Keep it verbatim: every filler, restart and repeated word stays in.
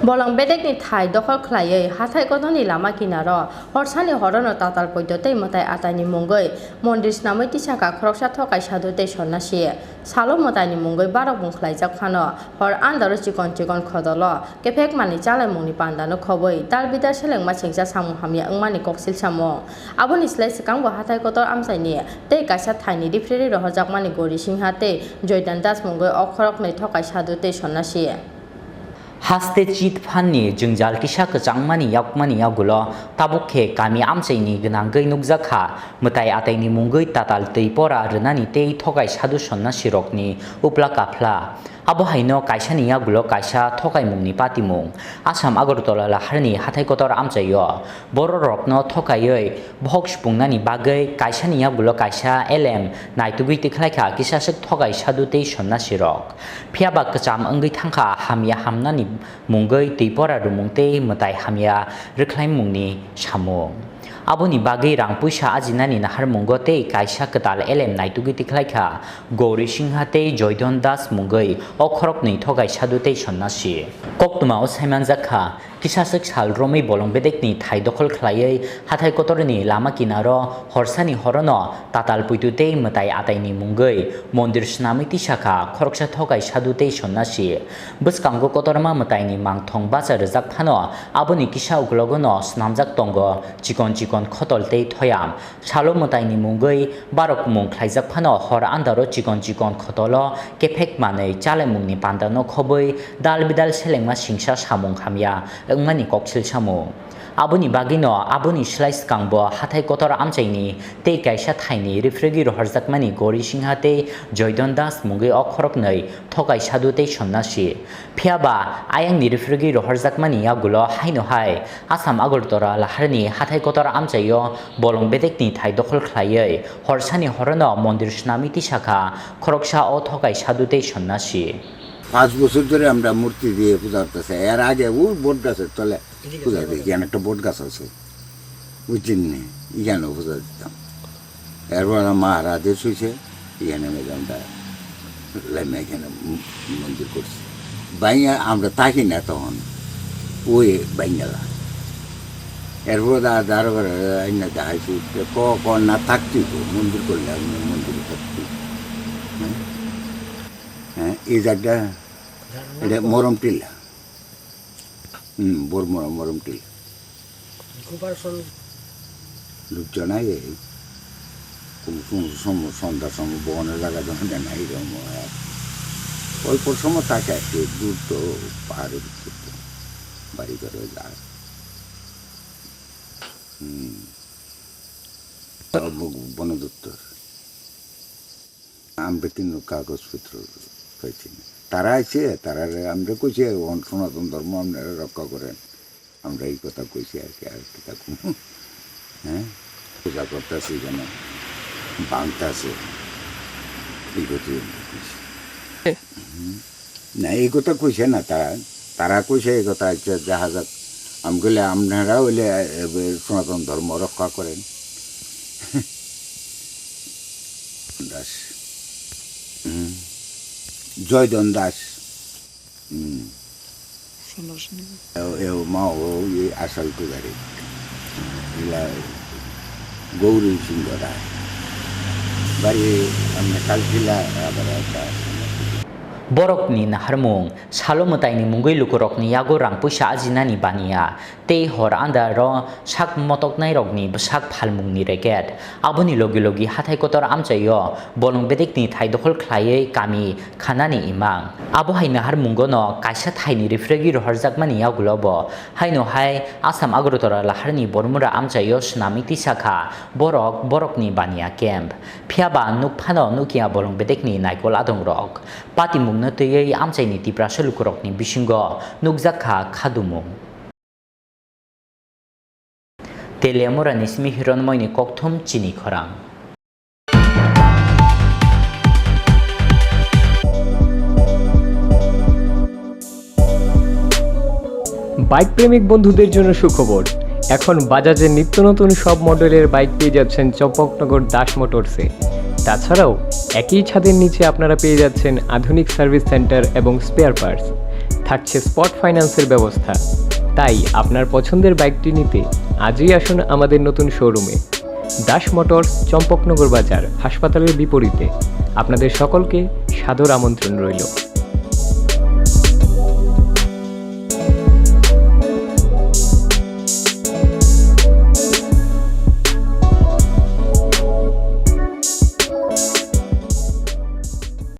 Bolong bedekni thai dokhol khlaiwi hathai kotorni lama kinaro horsani horono tatal poito tei mwtai ataini mungwi mondir snamwi tisakha khoroksa thokai sadhu tei sonnasi. Salo mwtaini mungwi barok bung khlaijak phano hor andaro chikon chikon khodolo kephek manwi chalaimungni pandano khobwi dal bidal selengma sengcha samung hamya wngmani koksil samung. Aboni slai swkangbo hathai kotor amchaini tei kaisa thaini referee rohorjakmani Gori Singha tei Joydan Das mungwi o khoroknwi thokai sadhu tei sonnasi. Haste chit phanni jwngjal kisa kwchangmani yakmani yagulo tabuk khe kami amchaini gwnangwi nukjakha, mwtai ataini mungwi tatal twi pora rwnani tei thokai sadhu sonnasirokni upla kaphla. Abo haino kaisani yagulo kaisa thokaimungni patimung. Assam Agartala laharni hathai kotor amchaio bororokno thokaiwi bohok supungnani bagwi kaisani yagulo kaisa elem naitugwi tikhlaikha kisaswk thokai sadhu tei sonnasirok. Phiyaba kwcham wngwi thangkha hamya hamnani mungwi twi pora rwmung tei mwtai hamya rwkhlaimungni samung. Aboni bagwi rang puisa ajinani naharmungo tei kaisa kwtal elem naitugwi tikhlaikha Gauri Singha tei Joydon Das mungwi o khoroknwi thokai sadhu tei sonnasi. Koktwmao saimanjakha, kisaswk sal romwi bolong bedekni thai dokhol khlaiwi hathai kotorni lama kinaro horsani horono tatal puitu tei mwtai ataini mungwi mondir swnamwi tisakha khoroksa thokai sadhu tei sonnasi. Bwskango kotorma mwtaini mangthong bacha rwjak phano aboni kisa uklogono swnamjak tongo chikon chikon khotol tei thoyam. Salo mwtaini mungwi barok mung khlaijak phano hor andaro chikon chikon khotolo kephek manwi chalaimungni pandano khobwi dal bidal selengma singsa samung hamya wngmani koksil samung. Aboni bagwino aboni slai swkangbo hathai kotor amchaini tei kaisa thaini rifrigwi rohorjakmani Gauri Singha tei Joydon Das mungwi o khoroknwi thokai sadhu tei sonnasi. Phiyaba ayangni rifrigwi rohorjakmani yagulo haino hai Assam Agartala laharni hathai kotor amchaio bolong bedekni thai dokhol khlaiwi horsani horono mondir swnamwi tisakha khoroksa o thokai sadhu tei sonnasi. পাঁচ বছর ধরে আমরা মূর্তি দিয়ে পূজা করতেছি। এর আগে ওই বট গাছের তলে পূজা দিই, এখানে একটা বট গাছ আছে, বুঝছেন নি? এখানে পূজা দিতাম। এরপর আমার মহারাজ এসে হয়েছে, এখানে আমরা লাইমা এখানে ম-, মন্দির করছি। বাইয়া আমরা থাকি না তখন, ওই বাইঙ্গালা। এরপর দা-, দারোগার আইনা দেখাইছি, ক-, ক-, না থাকতেই তো, মন্দির করলে আমি মন্দিরে থাকতেই। হ্যাঁ? হ্যাঁ, এই জায়গাটা, এটা মরম টিলা। হুম, বড় মরম, মরম টিলা। লোকজন আগে, কোন, কোন সময়, সন্ধ্যার সময় বনের জায়গা যখন দেয় না, এরকম হয় আর কি। অল্প সময় থাকে আর কি, দূর তো, পাহাড়ের উপর তো, বাড়ি ঘরে যায়। হুম। বন দপ্তর। আমরা কিন্তু কাগজপত্র পাইছি না। তারা আছে, তারা আমরা কইছি, "এখন সনাতন ধর্ম আপনারা রক্ষা করেন।" আমরা এই কথা কইছি আর কি, আর কি তা কোনো, হ্যাঁ? পূজা করতেছি কেন? ভাঙতেছে। এই কথা আমরা কইছি। হুম। না, এই কথা কইছে না তারা। তারা কইছে এই কথা, আচ্ছা, দেখা যাক। আমি কইলে, "আপনারা হইলে, এ, এ, সনাতন ধর্ম রক্ষা করেন।" দাস। হুম। জয়ধন দাস। হুম। এ, এ, মা, ও, এই আসাল কুদারি। ইলা গৌরী সিংহ রায়। বাড়ি, আমরা কালকিলা, আবার একটা Borokni naharmung, salo mwtaini mungwi lukurokni yago rang puisa ajinani baniya, tei hor andaro sak motoknairokni bwsak phalmungni reket. Aboni logi logi hathai kotor amchaio bolong bedekni thai dokhol khlaiwi kami khanani imang. Abo hai naharmungono kaisa thaini rifrigwi rohorjakmani yagulobo haino hai Assam Agartala laharni Bormura amchaio swnamwi tisakha borok borokni baniya camp. Phiyaba nukphano nukya bolong bedekni naikol adongrok. Patimungno twiwi amchaini Tiprasa lukurokni bisingo nukjakha khadumung. Teliamurani simi Hironmoini kokthum chini khorang. Bike প্রেমিক বন্ধুদের জন্য সুখবর। এখন বাজাজের নিত্য নতুন সব মডেলের বাইক পেয়ে যাচ্ছেন চম্পকনগর দাস মোটরসে। তাছাড়াও একই ছাদের নিচে আপনারা পেয়ে যাচ্ছেন আধুনিক সার্ভিস সেন্টার এবং স্পেয়ার পার্টস। থাকছে স্পট ফাইন্যান্সের ব্যবস্থা। তাই আপনার পছন্দের বাইকটি নিতে আজই আসুন আমাদের নতুন শোরুমে। দাস মোটরস, চম্পকনগর বাজার, হাসপাতালের বিপরীতে। আপনাদের সকলকে সাদর আমন্ত্রণ রইল।